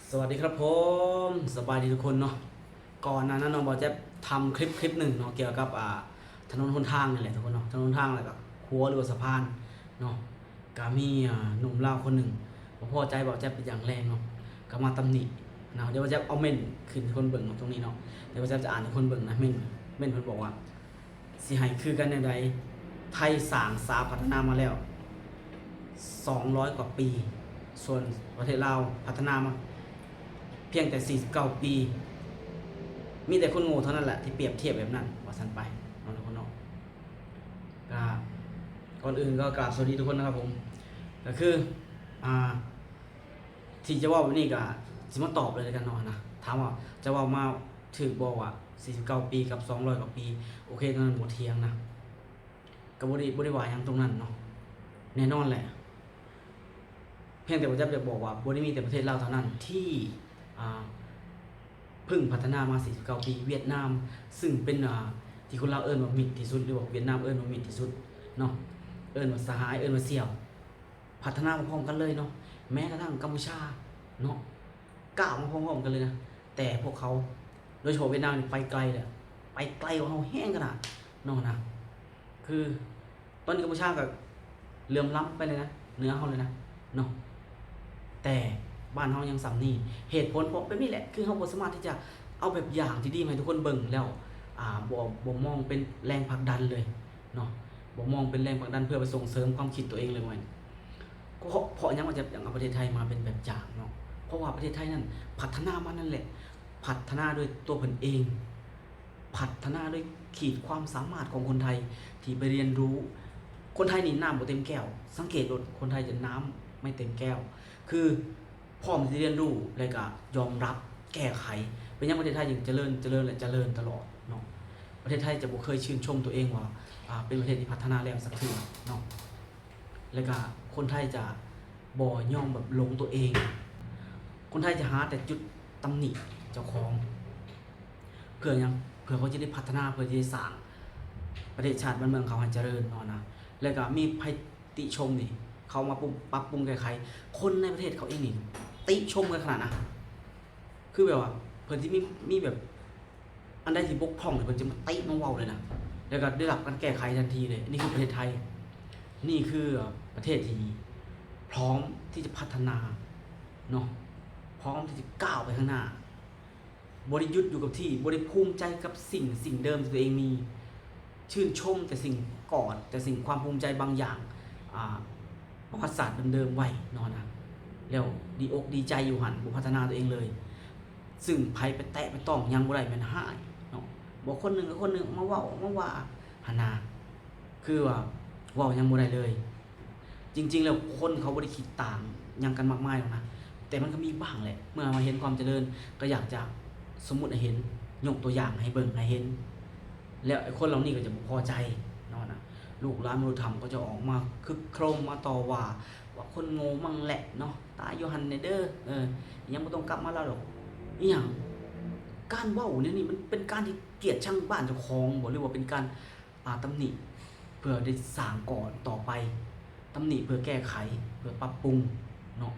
ສະຫວັດດີຄັບຜົມ ສະບາຍດີທຸກຄົນເນາະ. ກ່ອນໜ້ານັ້ນເນາະ ບ່າວແຈັບທຳຄລິບ ຄລິບໜຶ່ງເນາະ ກ່ຽວກັບ ອ່າ ຖະໜົນຫົນທາງນີ້ແຫຼະທຸກຄົນເນາະ, ຖະໜົນຫົນທາງ ແລ້ວກໍຂົວ ຫຼືວ່າສະພານເນາະ. ກໍມີ ອ່າ ໜຸ່ມລາວຄົນໜຶ່ງບໍ່ພໍໃຈບ່າວແຈັບເປັນຢ່າງແຮງເນາະ, ກໍມາຕຳໜິນະ. ດຽວບ່າວແຈັບເອົາເມັ້ນຂຶ້ນໃຫ້ຄົນເບິ່ງເນາະ ຕົງນີ້ເນາະ, ດຽວບ່າວແຈັບຈະອ່ານໃຫ້ຄົນເບິ່ງນະ ເມັ້ນ ເມັ້ນເພິ່ນບອກວ່າ ຊິໃຫ້ຄືກັນແນວໃດ? ໄທສ້າງສາພັດທະນາມາແລ້ວສອງຮ້ອຍກວ່າປີ, ສ່ວນປະເທດລາວພັດທະນາມາພຽງແຕ່ສີ່ສິບເກົ້າປີ. ມີແຕ່ຄົນໂງ່ເທົ່ານັ້ນແຫຼະທີ່ປຽບທຽບແບບນັ້ນ ວ່າຊັ້ນໄປເນາະທຸກຄົນເນາະ. ກະ ກ່ອນອື່ນກໍກາບສະຫວັດດີທຸກຄົນນະຄັບຜົມ. ກໍຄື ອ່າ ທີ່ຈະເວົ້າແບບນີ້ກໍຊິມາຕອບເລີຍລະກັນເນາະນະ, ຖາມວ່າຈະເວົ້າມາຖືກບໍ່ວ່າສີ່ສິບເກົ້າປີກັບສອງຮ້ອຍກວ່າປີ? ໂອເຄ ຕົງນັ້ນບໍ່ຖຽງນະ, ກໍບໍ່ໄດ້ ບໍ່ໄດ້ວ່າຫຍັງຕົງນັ້ນເນາະ. ແນ່ນອນແຫຼະ ພຽງແຕ່ວ່າຈະຢາກບອກວ່າບໍ່ໄດ້ມີແຕ່ປະເທດລາວເທົ່ານັ້ນທີ່ ອ່າ ເພິ່ງພັດທະນາມາສີ່ສິບເກົ້າປີ. ຫວຽດນາມ ຊຶ່ງເປັນ ອ່າ ທີ່ຄົນລາວເອີ້ນວ່າມິດທີ່ສຸດ ຫຼືວ່າຫວຽດນາມເອີ້ນວ່າມິດທີ່ສຸດເນາະ, ເອີ້ນວ່າສະຫາຍ ເອີ້ນວ່າສ່ຽວ ພັດທະນາມາພ້ອມກັນເລີຍເນາະ. ແມ້ກະທັ່ງກຳປູຊາເນາະ ກ້າວມາພ້ອມໆກັນເລີຍນະ, ແຕ່ພວກເຂົາ ໂດຍສະເພາະຫວຽດນາມນີ້ໄປໄກແລ້ວ, ໄປໄກກວ່າເຮົາແຮງຂະໜາດເນາະນະ. ຄືຕອນນີ້ກຳປູຊາກໍເຫຼື່ອມລ້ຳໄປເລີຍນະ ເໜືອເຮົາເລີຍນະເນາະ, ແຕ່ບ້ານເຮົາຍັງສ່ຳນີ້. ເຫດຜົນເພາະແບບນີ້ແຫຼະ ຄືເຮົາບໍ່ສາມາດທີ່ຈະເອົາແບບຢ່າງທີ່ດີມາໃຫ້ທຸກຄົນເບິ່ງແລ້ວ ອ່າ ບໍ່ ບໍ່ມອງເປັນແຮງຜັກດັນເລີຍ ເນາະ, ບໍ່ມອງເປັນແຮງຜັກດັນເພື່ອໄປສົ່ງເສີມຄວາມຄິດຕົວເອງເລີຍ. ເພາະ ເພາະຫຍັງວ່າຈະ ຢາກເອົາປະເທດໄທມາເປັນແບບຢ່າງເນາະ? ເພາະວ່າປະເທດໄທນັ້ນພັດທະນາມານັ້ນແຫຼະ, ພັດທະນາດ້ວຍຕົວເພິ່ນເອງ, ພັດທະນາດ້ວຍຂີດຄວາມສາມາດຂອງຄົນໄທທີ່ໄປຮຽນຮູ້. ຄົນໄທນີ້ນ້ຳບໍ່ເຕັມແກ້ວ, ສັງເກດໂລດ ຄົນໄທຈະນ້ຳໄມ່ເຕັມແກ້ວ, ຄື ພ້ອມທີ່ຈະຮຽນຮູ້ ແລະ ກະຍອມຮັບ ແກ້ໄຂ. ເປັນຫຍັງປະເທດໄທຈຶ່ງຈະເລີນ ຈະເລີນ ແລະ ຈະເລີນຕະຫຼອດເນາະ? ປະເທດໄທຈະບໍ່ເຄີຍຊື່ນຊົມຕົວເອງວ່າ ອ່າ ເປັນປະເທດທີ່ພັດທະນາແລ້ວຈັກເທື່ອເນາະ, ແລະ ກະຄົນໄທຈະບໍ່ຍອມແບບຫຼົງຕົວເອງ. ຄົນໄທຈະຫາແຕ່ຈຸດຕຳໜິເຈົ້າຂອງ. ເພື່ອຫຍັງ? ເພື່ອເຂົາຈະໄດ້ພັດທະນາ ເພື່ອທີ່ຈະສ້າງປະເທດຊາດບ້ານເມືອງເຂົາໃຫ້ຈະເລີນເນາະນະ. ແລະ ກະມີໃຜ ຕິຊົມນີ້ ເຂົາມາປຸງ ປັບປຸງແກ້ໄຂ. ຄົນໃນປະເທດເຂົາເອງນີ້ຕິຊົມກັນຂະໜາດນະ, ຄືແບບວ່າເພິ່ນຊິມີ ມີແບບອັນໃດທີ່ບົກຜ່ອງ ເພິ່ນຈະມາຕິມາເວົ້າເລີຍນະ, ແລ້ວກໍໄດ້ຮັບການແກ້ໄຂທັນທີເລີຍ. ນີ້ຄືປະເທດໄທ, ນີ້ຄືປະເທດທີ່ພ້ອມທີ່ຈະພັດທະນາເນາະ, ພ້ອມທີ່ຈະກ້າວໄປຂ້າງໜ້າ. ບໍ່ໄດ້ຢຸດຢູ່ກັບທີ່, ບໍ່ໄດ້ພູມໃຈກັບສິ່ງ ສິ່ງເດີມທີ່ຕົວເອງມີ, ຊື່ນຊົມແຕ່ສິ່ງກອດ ແຕ່ສິ່ງຄວາມພູມໃຈບາງຢ່າງ ອ່າ ປະຫວັດສາດເດີມໆໄວ້ເນາະນະ, ແລ້ວດີອົກດີໃຈຢູ່ຫັ້ນ ບໍ່ພັດທະນາຕົວເອງເລີຍ. ຊຶ່ງໃຜໄປແຕະໄປຕ້ອງຫຍັງບໍ່ໄດ້ແມ່ນຮ້າຍເນາະ, ບໍ່ຄົນໜຶ່ງກັບຄົນໜຶ່ງມາເວົ້າມາວ່າຫັ້ນນະ, ຄືວ່າເວົ້າຫຍັງບໍ່ໄດ້ເລີຍ. ຈິງໆແລ້ວຄົນເຂົາບໍ່ໄດ້ຄິດຕ່າງຫຍັງກັນມາກມາຍດອກນະ, ແຕ່ມັນກໍມີບ້າງແຫຼະ. ເມື່ອເຮົາເຫັນຄວາມຈະເລີນ ກໍຢາກຈະສົມມຸດໃຫ້ເຫັນ, ຍົກຕົວຢ່າງໃຫ້ເບິ່ງໃຫ້ເຫັນ, ແລ້ວໄອ້ຄົນເຫຼົ່ານີ້ກໍຈະບໍ່ພໍໃຈເນາະນະ. ລູກຫຼານມະນຸດທຳກໍຈະອອກມາຄຶກໂຄຣມ ມາຕໍ່ວ່າ ວ່າຄົນໂງ່ມັງແຫຼະເນາະ, ຕາຍຢູ່ຫັ້ນແດ່ເດີ, ເອີ ຍັງບໍ່ຕ້ອງກັບມາລາວດອກ. ອີຫຍັງ? ການເວົ້າແນວນີ້ມັນເປັນການທີ່ກຽດຊັງບ້ານເຈົ້າຂອງບໍ ຫຼືວ່າເປັນການ ອ່າ ຕຳໜິເພື່ອໄດ້ສ້າງກ່ອນຕໍ່ໄປ, ຕຳໜິເພື່ອແກ້ໄຂ ເພື່ອປັບປຸງເນາະ.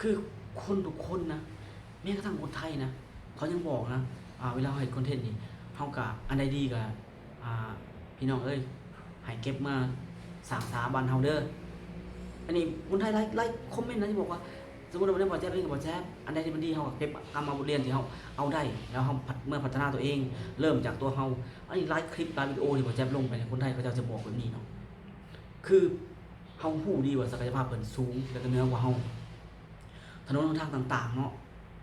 ຄືຄົນທຸກຄົນນະ ແມ້ກະທັ່ງຄົນໄທນະ ເຂົາຍັງບອກນະ, ອ່າ ເວລາເຮົາເຮັດຄອນເທັນນີ້ ເຮົາກະ ອັນໃດດີກະ ອ່າ ພີ່ນ້ອງເອີຍ ໃຫ້ເກັບມາສ້າງສາບ້ານເຮົາເດີ. ອັນນີ້ຄົນໄທຫຼາຍ ຫຼາຍຄອມເມັນນະ ທີ່ບອກວ່າ ສົມມຸດວ່າ ບໍ່ແຈັບເອງ ບໍ່ແຈັບ, ອັນໃດທີ່ມັນດີ ເຮົາກໍເກັບເອົາມາບົດຮຽນທີ່ເຮົາເອົາໄດ້ ແລ້ວເຮົາພັດ ເມື່ອພັດທະນາຕົວເອງ ເລີ່ມຈາກຕົວເຮົາ. ຄົນໄທຈະບອກແບບນີ້ເນາະ, ຄືເຮົາຮູ້ດີວ່າສັກກະຍະພາບເພິ່ນສູງ ແລະ ກໍເໜືອກວ່າເຮົາ. ຖະໜົນຫົນທາງຕ່າງໆເນາະ,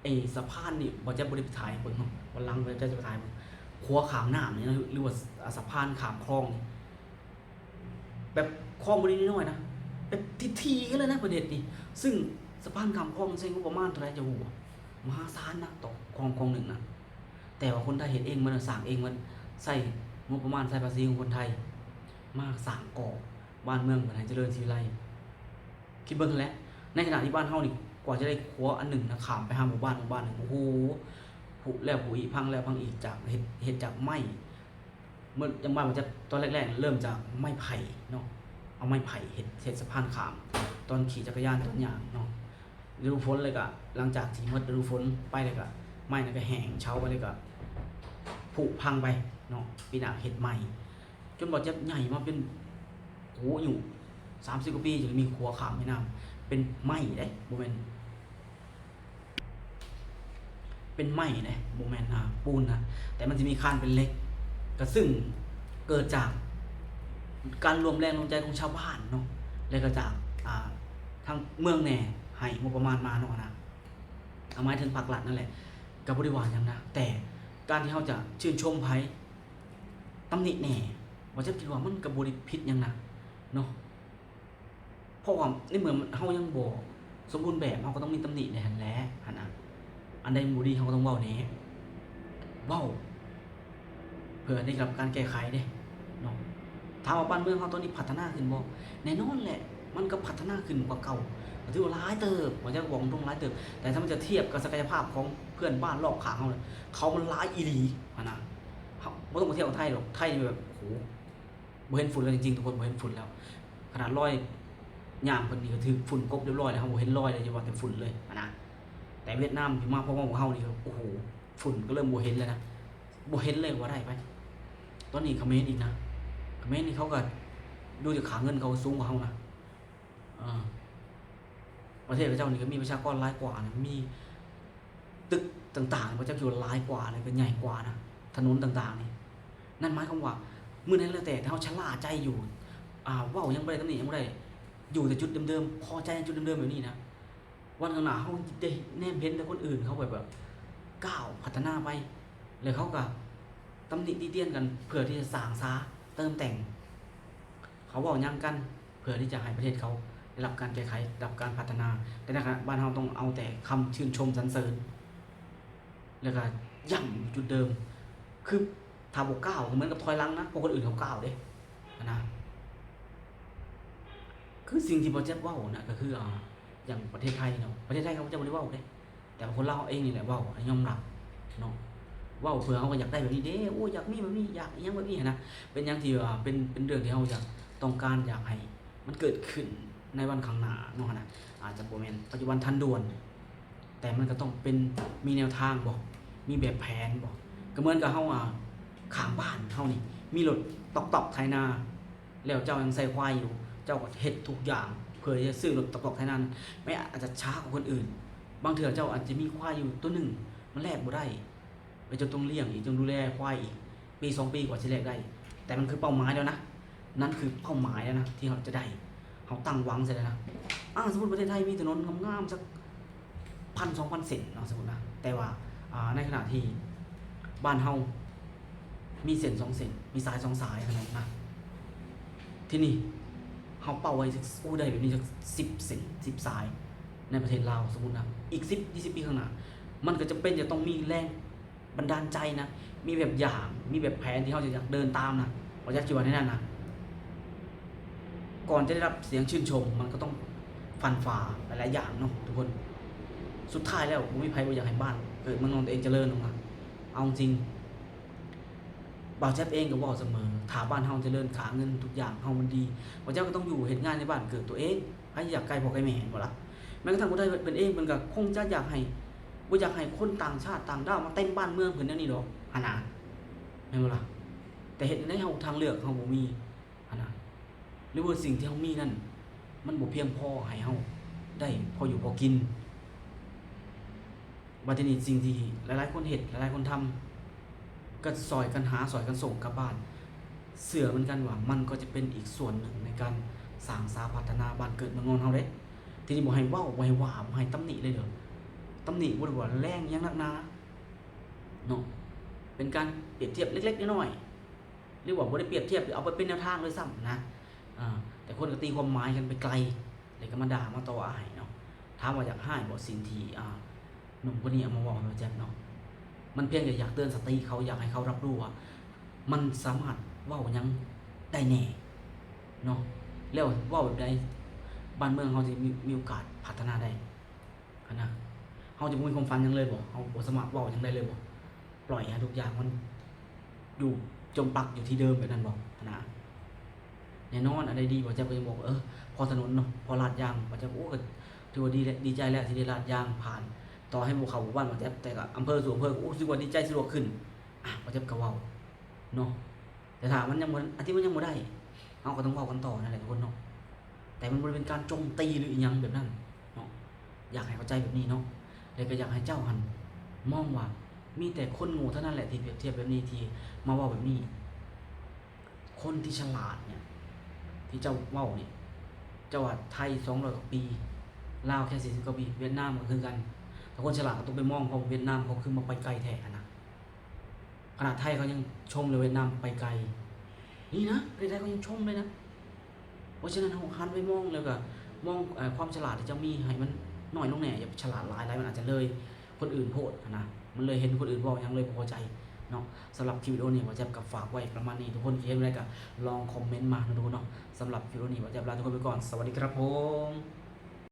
ໄອ້ສະພານນີ້ ບໍ່ແຈັບບໍ່ໄດ້ໄປຖ່າຍໃຫ້ເບິ່ງເນາະ, ວັນຫຼັງບໍ່ແຈັບຈະໄປຖ່າຍເບິ່ງ. ຂົວຂ້າມນ້ຳນີ້ນະ ຫຼືວ່າ ສະພານຂ້າມຄອງນີ້ ແບບຄອງບໍ່ໄດ້ນ້ອຍໆນະ, ແບບຖີ່ໆກັນເລີຍນະ ເພິ່ນເຮັດນີ້. ຊຶ່ງສະພານຂ້າມຄອງໃຊ້ງົບປະມານເທົ່າໃດເຈົ້າຮູ້ບໍ່? ມະຫາສານນະ ຕໍ່ຄອງຄອງໜຶ່ງນະ, ແຕ່ວ່າຄົນໄທເຮັດເອງໝົດ, ສ້າງເອງໝົດ, ໃຊ້ງົບປະມານ ໃຊ້ພາສີຂອງຄົນໄທມາສ້າງກໍ່ບ້ານເມືອງເພິ່ນໃຫ້ຈະເລີນສີວິໄລ. ຄິດເບິ່ງຫັ້ນແຫຼະ, ໃນຂະນະທີ່ບ້ານເຮົານີ້ ກວ່າຈະໄດ້ຂົວອັນໜຶ່ງນະ ຂ້າມໄປຫາໝູ່ບ້ານ ໝູ່ບ້ານໜຶ່ງ ໂອ້ໂຫ ຜຸແລ້ວຜຸອີກ ພັງແລ້ວພັງອີກ, ຈາກເຮັດ ເຮັດຈາກໄມ້ ເໝິດ ຢ່າງບ້ານ ຈະ ຕອນແລກໆເລີ່ມຈາກໄມ້ໄຜ່ເນາະ, ເອົາໄມ້ໄຜ່ເຮັດ ເຮັດສະພານຂ້າມ ຕອນຂີ່ຈັກກະຍານ ຕອນຍ່າງເນາະ. ລະດູຝົນ ແລ້ວກະຫຼັງຈາກທີ່ໝົດລະດູຝົນໄປ ແລ້ວກະໄມ້ນັ້ນກະແຫ້ງເຊົາໄປ ແລ້ວກະຜຸພັງໄປເນາະ. ປີໜ້າເຮັດໃໝ່ ຈົນບໍ່ຈັກໃຫຍ່ມາເປັນ ໂອ້ ອາຍຸສາມສິບກວ່າປີ ຈຶ່ງມີຂົວຂ້າມແມ່ນ້ຳ ເປັນໄມ້ເດ້ ບໍ່ແມ່ນ ເປັນໄມ້ເດ້ ບໍ່ແມ່ນ ອ່າ ປູນນະ ແຕ່ມັນຊິມີຄານເປັນເຫຼັກ ກະຊຶ່ງເກີດຈາກການລວມແຮງລວມໃຈຂອງຊາວບ້ານເນາະ ແລ້ວກະຈາກ ອ່າ ທາງເມືອງແດ່ ໃຫ້ງົບປະມານມາເນາະນະ ອາ ໝາຍເຖິງພາກລັດນັ້ນແຫຼະ ກະບໍ່ໄດ້ວ່າຫຍັງນະ. ແຕ່ການທີ່ເຮົາຈະຊື່ນຊົມໃຜ ຕຳໜິແດ່ ບໍ່ຈັກ ຄິດວ່າມັນກະບໍ່ໄດ້ຜິດຫຍັງນະເນາະ. ເພາະວ່າໃນເມື່ອເຮົາຍັງບໍ່ສົມບູນແບບ ເຮົາກະຕ້ອງມີຕຳໜິແດ່ຫັ້ນແຫຼະ ຫັ້ນນະ. ອັນໃດມັນບໍ່ດີ ເຮົາກະຕ້ອງເວົ້າແດ່ ເວົ້າເພື່ອໄດ້ຮັບການແກ້ໄຂເດ້ເນາະ. ຖາມວ່າບ້ານເມືອງເຮົາຕອນນີ້ພັດທະນາຂຶ້ນບໍ່? ແນ່ນອນແຫຼະ ມັນກະພັດທະນາຂຶ້ນກວ່າເກົ່າ ກະຖືວ່າຫຼາຍເຕີບ ວ່າຈະເວົ້າຕົງໆ ຫຼາຍເຕີບ. ແຕ່ຖ້າມັນຈະທຽບກັບສັກກະຍະພາບຂອງເພື່ອນບ້ານລອບຂ້າງເຮົາ ເຂົາມັນຫຼາຍອີ່ຫຼີ ຫັ້ນນະ. ເຮົາບໍ່ຕ້ອງໄປທຽບກັບໄທດອກ ໄທນີ້ແບບ ໂອ້ໂຫ ບໍ່ເຫັນຝຸ່ນແລ້ວ ຈິງໆ ທຸກຄົນ ບໍ່ເຫັນຝຸ່ນແລ້ວ. ຂະໜາດລອຍຍາງເພິ່ນນີ້ກະຖືກຝຸ່ນກົບຮຽບຮ້ອຍແລ້ວ ເຮົາບໍ່ເຫັນລອຍເລີຍ ຢ່າວ່າແຕ່ຝຸ່ນເລີຍຫັ້ນນະ. ແຕ່ຫວຽດນາມທີ່ມາພ້ອມໆ ກັບເຮົານີ້ ໂອ້ໂຫ ຝຸ່ນກະເລີ່ມບໍ່ເຫັນແລ້ວນະ ບໍ່ເຫັນເລີຍວ່າໄດ້ໄປ. ຕອນນີ້ຂະເໝນອີກນະ ຂະເໝນນີ້ເຂົາກະ ດູຈາກຄ່າເງິນເຂົາສູງກວ່າເຮົານະ. ເອີ ປະເທດເຂົາເຈົ້ານີ້ກະມີປະຊາກອນຫຼາຍກວ່ານະ ມີຕຶກຕ່າງໆ ບໍ່ຈັກຢູ່ຫຼາຍກວ່າ ແລ້ວກະໃຫຍ່ກວ່ານະ ຖະໜົນຕ່າງໆນີ້. ນັ້ນໝາຍຄວາມວ່າ ມື້ໃດກະແລ້ວແຕ່ ຖ້າເຮົາຊະລ່າໃຈຢູ່ ອ່າ ເວົ້າຫຍັງບໍ່ໄດ້ ຕຳໜິຫຍັງບໍ່ໄດ້ ຢູ່ແຕ່ຈຸດເດີມໆ ພໍໃຈໃນຈຸດເດີມໆ ແບບນີ້ນະ ວັນຂ້າງໜ້າເຮົາໄດ້ແນມເຫັນແຕ່ຄົນອື່ນເຂົາແບບ ແບບກ້າວພັດທະນາໄປ ແລ້ວເຂົາກະຕຳໜິຕິຕຽນກັນ ເພື່ອທີ່ຈະສ້າງສາເຕີມແຕ່ງ ເຂົາເວົ້າຫຍັງກັນ ເພື່ອທີ່ຈະໃຫ້ປະເທດເຂົາໄດ້ຮັບການແກ້ໄຂ ໄດ້ຮັບການພັດທະນາ. ແຕ່ໃນຂະນະບ້ານເຮົາຕ້ອງເອົາແຕ່ຄຳຊື່ນຊົມສັນເສີນ ແລ້ວກະຢ້ຳຢູ່ຈຸດເດີມ ຄືຖ້າບໍ່ກ້າວກະເໝືອນກັບຖອຍຫຼັງນະ ເພາະຄົນອື່ນເຂົາກ້າວເດ້ຫັ້ນນະ. ຄືສິ່ງທີ່ບ່າວແຈັບເວົ້ານະ ກະຄື ອ່າ ຢ່າງປະເທດໄທເນາະ ປະເທດໄທເຂົາເຈົ້າບໍ່ໄດ້ເວົ້າເດ້ ແຕ່ວ່າຄົນລາວເຮົາເອງນີ້ແຫຼະເວົ້າ ອັນນີ້ຍອມຮັບເນາະ. ເວົ້າເພື່ອເຮົາກະຢາກໄດ້ແບບນີ້ເດ້ ໂອ້ ຢາກມີແບບນີ້ ຢາກອີ່ຫຍັງແບບນີ້ຫັ້ນນະ. ເປັນຫຍັງທີ່ວ່າ ເປັນ ເປັນເລື່ອງທີ່ເຮົາຢາກ ຕ້ອງການຢາກໃຫ້ມັນເກີດຂຶ້ນໃນວັນຂ້າງໜ້າເນາະຫັ້ນນະ. ອາດຈະບໍ່ແມ່ນປັດຈຸບັນທັນດ່ວນ ແຕ່ມັນກະຕ້ອງເປັນ ມີແນວທາງບໍ ມີແບບແຜນບໍ. ກະເໝືອນກັບເຮົາ ອ່າ ຂ້າງບ້ານເຮົານີ້ ມີລົດຕອກໆ ໄຖນາ ແລ້ວເຈົ້າຍັງໃສ່ຄວາຍຢູ່ ເຈົ້າກະເຮັດທຸກຢ່າງເພື່ອທີ່ຈະຊື້ລົດຕອກໆ ໄຖນານັ້ນ ແມ້ອາດຈະຊ້າກວ່າຄົນອື່ນ. ບາງເທື່ອເຈົ້າອາດຈະມີຄວາຍຢູ່ໂຕໜຶ່ງ ມັນແລກບໍ່ໄດ້ ແລ້ວເຈົ້າຕ້ອງລ້ຽງອີກ ຕ້ອງດູແລຄວາຍອີກ ປີສອງປີກວ່າຊິແລກໄດ້ ແຕ່ມັນຄືເປົ້າໝາຍແລ້ວນະ ນັ້ນຄືເປົ້າໝາຍແລ້ວນະ ທີ່ເຮົາຈະໄດ້ ເຮົາຕັ້ງຫວັງໃສ່ແລ້ວນະ. ອ່າ ສົມມຸດປະເທດໄທມີຖະໜົນງາມໆ ສັກພັນສອງພັນເສັ້ນເນາະ ສົມມຸດນະ ແຕ່ວ່າ ອ່າ ໃນຂະນະທີ່ບ້ານເຮົາມີເສັ້ນສອງເສັ້ນ ມີສາຍສອງສາຍຫັ້ນນະ ທີນີ້ເຮົາເປົ້າໄວ້ ໂອ້ ໄດ້ແບບນີ້ຈັກສິບເສັ້ນ ສິບສາຍ ໃນປະເທດລາວ ສົມມຸດນະ ອີກສິບ ຊາວປີຂ້າງໜ້າ ມັນກະຈຳເປັນຈະຕ້ອງມີແຮງ ບັນດານໃຈນະ ມີແບບຢ່າງ ມີແບບແຜນທີ່ເຮົາຈະຢາກເດີນຕາມນະ ບໍ່ຢາກຊິວ່າແນວນັ້ນນະ. ກ່ອນຈະໄດ້ຮັບສຽງຊື່ນຊົມ ມັນກະຕ້ອງຟັນຝ່າຫຼາຍໆຢ່າງເນາະທຸກຄົນ. ສຸດທ້າຍແລ້ວບໍ່ມີໃຜບໍ່ຢາກໃຫ້ບ້ານເກີດເມືອງນອນຕົວເອງຈະເລີນອອກມາ. ເອົາຈິງ ບ່າວແຈັບເອງກະເວົ້າສະເໝີ ຖ້າບ້ານເຮົາຈະເລີນ ຄ່າເງິນທຸກຢ່າງເຮົາມັນດີ ບ່າວແຈັບກະຕ້ອງຢູ່ເຮັດງານໃນບ້ານເກີດຕົວເອງ. ໃຜຢາກໃກ້ພໍ່ໃກ້ແມ່ ແມ່ນບໍ່ລະ? ແມ້ກະທັ່ງຜູ້ໄທເພິ່ນເອງ ເພິ່ນກະຄົງຈະຢາກໃຫ້ ບໍ່ຢາກໃຫ້ຄົນຕ່າງຊາດຕ່າງດ້າວມາເຕັມບ້ານເມືອງເພິ່ນແນວນີ້ດອກຫັ້ນນະ ແມ່ນບໍ່ລະ? ແຕ່ເຮັດແນວໃດເຮົາ ທາງເລືອກເຮົາບໍ່ມີຫັ້ນນະ ຫຼືວ່າສິ່ງທີ່ເຮົາມີນັ້ນ ມັນບໍ່ພຽງພໍໃຫ້ເຮົາໄດ້ພໍຢູ່ພໍກິນ. ບາດທີນີ້ ສິ່ງທີ່ຫຼາຍໆຄົນເຮັດ ຫຼາຍໆຄົນທຳ ກະຊ່ອຍກັນຫາ ຊ່ອຍກັນສົ່ງກັບບ້ານ. ເຊື່ອເໝືອນກັນວ່າມັນກະຈະເປັນອີກສ່ວນໜຶ່ງໃນການສ້າງສາພັດທະນາບ້ານເກີດເມືອງນອນເຮົາເດ້. ທີນີ້ບໍ່ໃຫ້ເວົ້າ ບໍ່ໃຫ້ວ່າ ບໍ່ໃຫ້ຕຳໜິເລີຍເດີ. ຕຳໜິບໍ່ໄດ້ວ່າແຮງຫຍັງໜັກໜາເນາະ ເປັນການປຽບທຽບເລັກໆນ້ອຍໆ ຫຼືວ່າບໍ່ໄດ້ປຽບທຽບ ເອົາໄປເປັນແນວທາງໂດຍຊ້ຳນະ. ອາ ແຕ່ຄົນກະຕີຄວາມໝາຍກັນໄປໄກ ແລ້ວກະມາດ່າມາຕໍ່ວ່າໃຫ້ເນາະ. ຖາມວ່າຢາກຮ້າຍບໍ່ ສິ່ງທີ່ ອ່າ ໜຸ່ມຄົນນີ້ເອົາມາເວົ້າໃຫ້ບ່າວແຈັບເນາະ ມັນພຽງແຕ່ຢາກເຕືອນສະຕິເຂົາ ຢາກໃຫ້ເຂົາຮັບຮູ້ວ່າ ມັນສາມາດເວົ້າຫຍັງໄດ້ແດ່ເນາະ ແລ້ວເວົ້າແບບໃດ ບ້ານເມືອງເຮົາຈະມີ ມີໂອກາດພັດທະນາໄດ້ຫັ້ນນະ. ເຮົາຈະບໍ່ມີຄວາມຝັນຫຍັງເລີຍບໍ? ເຮົາບໍ່ສາມາດເວົ້າຫຍັງໄດ້ເລີຍບໍ? ປ່ອຍໃຫ້ທຸກຢ່າງມັນຢູ່ຈົມປັກຢູ່ທີ່ເດີມແບບນັ້ນບໍ? ຫັ້ນນະ. ແນ່ນອນ ອັນໃດດີ ບ່າວແຈັບກໍຍັງບອກ ເອີ ພໍຖະໜົນເນາະ ພໍລາດຢາງ ບ່າວແຈັບກໍ ໂອ້ ກໍຖືວ່າດີແຫຼະ ດີໃຈແລ້ວທີ່ໄດ້ລາດຢາງຜ່ານ. ຕໍ່ໃຫ້ບໍ່ເຂົ້າໝູ່ບ້ານ ບ່າວແຈັບ ແຕ່ກໍອຳເພີສູ່ອຳເພີ ກໍຮູ້ສຶກວ່າດີໃຈ ສະດວກຂຶ້ນ. ອາ ບ່າວແຈັບກໍເວົ້າເນາະ ແຕ່ຖ້າມັນຍັງບໍ່ ອັນທີ່ມັນຍັງບໍ່ໄດ້ ເຮົາກໍຕ້ອງເວົ້າກັນຕໍ່ນັ້ນແຫຼະທຸກຄົນເນາະ. ແຕ່ມັນບໍ່ໄດ້ເປັນການໂຈມຕີ ຫຼື ອີ່ຫຍັງແບບນັ້ນເນາະ. ຢາກໃຫ້ເຂົ້າໃຈແບບນີ້ເນາະ ແລະ ກໍຢາກໃຫ້ເຈົ້າຫັ້ນມອງວ່າ ມີແຕ່ຄົນໂງ່ເທົ່ານັ້ນແຫຼະທີ່ປຽບທຽບແບບນີ້ ທີ່ມາເວົ້າແບບນີ້. ຄົນທີ່ສະຫຼາດເນຍ ທີ່ເຈົ້າເວົ້ານີ້ ເຈົ້າວ່າໄທສອງຮ້ອຍກວ່າປີ ລາວແຄ່ສີ່ສິບກວ່າປີ ຫວຽດນາມກໍຄືກັນ. ຖ້າຄົນສະຫຼາດກໍຕ້ອງໄປມອງ ເພາະຫວຽດນາມເຂົາຄືມາໄປໄກແທ້ຫັ້ນນະ. ຂະໜາດໄທເຂົາຍັງຊົມເລີຍ ຫວຽດນາມໄປໄກ ນີ້ນະ ປະເທດໄທເຂົາຍັງຊົມເລີຍນະ. ເພາະສະນັ້ນ ເຮົາຫັນໄປມອງ ແລ້ວກໍມອງ ເອີ ຄວາມສະຫຼາດທີ່ເຈົ້າມີໃຫ້ມັນນ້ອຍລົງແດ່ ຢ່າໄປສະຫຼາດຫຼາຍ ຫຼາຍມັນອາດຈະເລີຍຄົນອື່ນໂພດຫັ້ນນະ. ມັນເລີຍເຫັນຄົນອື່ນເວົ້າຫຍັງ ເລີຍບໍ່ພໍໃຈເນາະ. ສຳລັບຄລິບວິດີໂອນີ້ ບ່າວແຈັບກໍຝາກໄວ້ປະມານນີ້ ທຸກຄົນຄິດເຫັນແນວໃດກໍລອງຄອມເມັນມາເນາະທຸກຄົນເນາະ. ສຳລັບຄລິບວິດີໂອນີ້ ບ່າວແຈັບລາທຸກຄົນໄປກ່ອນ ສະຫວັດດີຄັບຜົມ.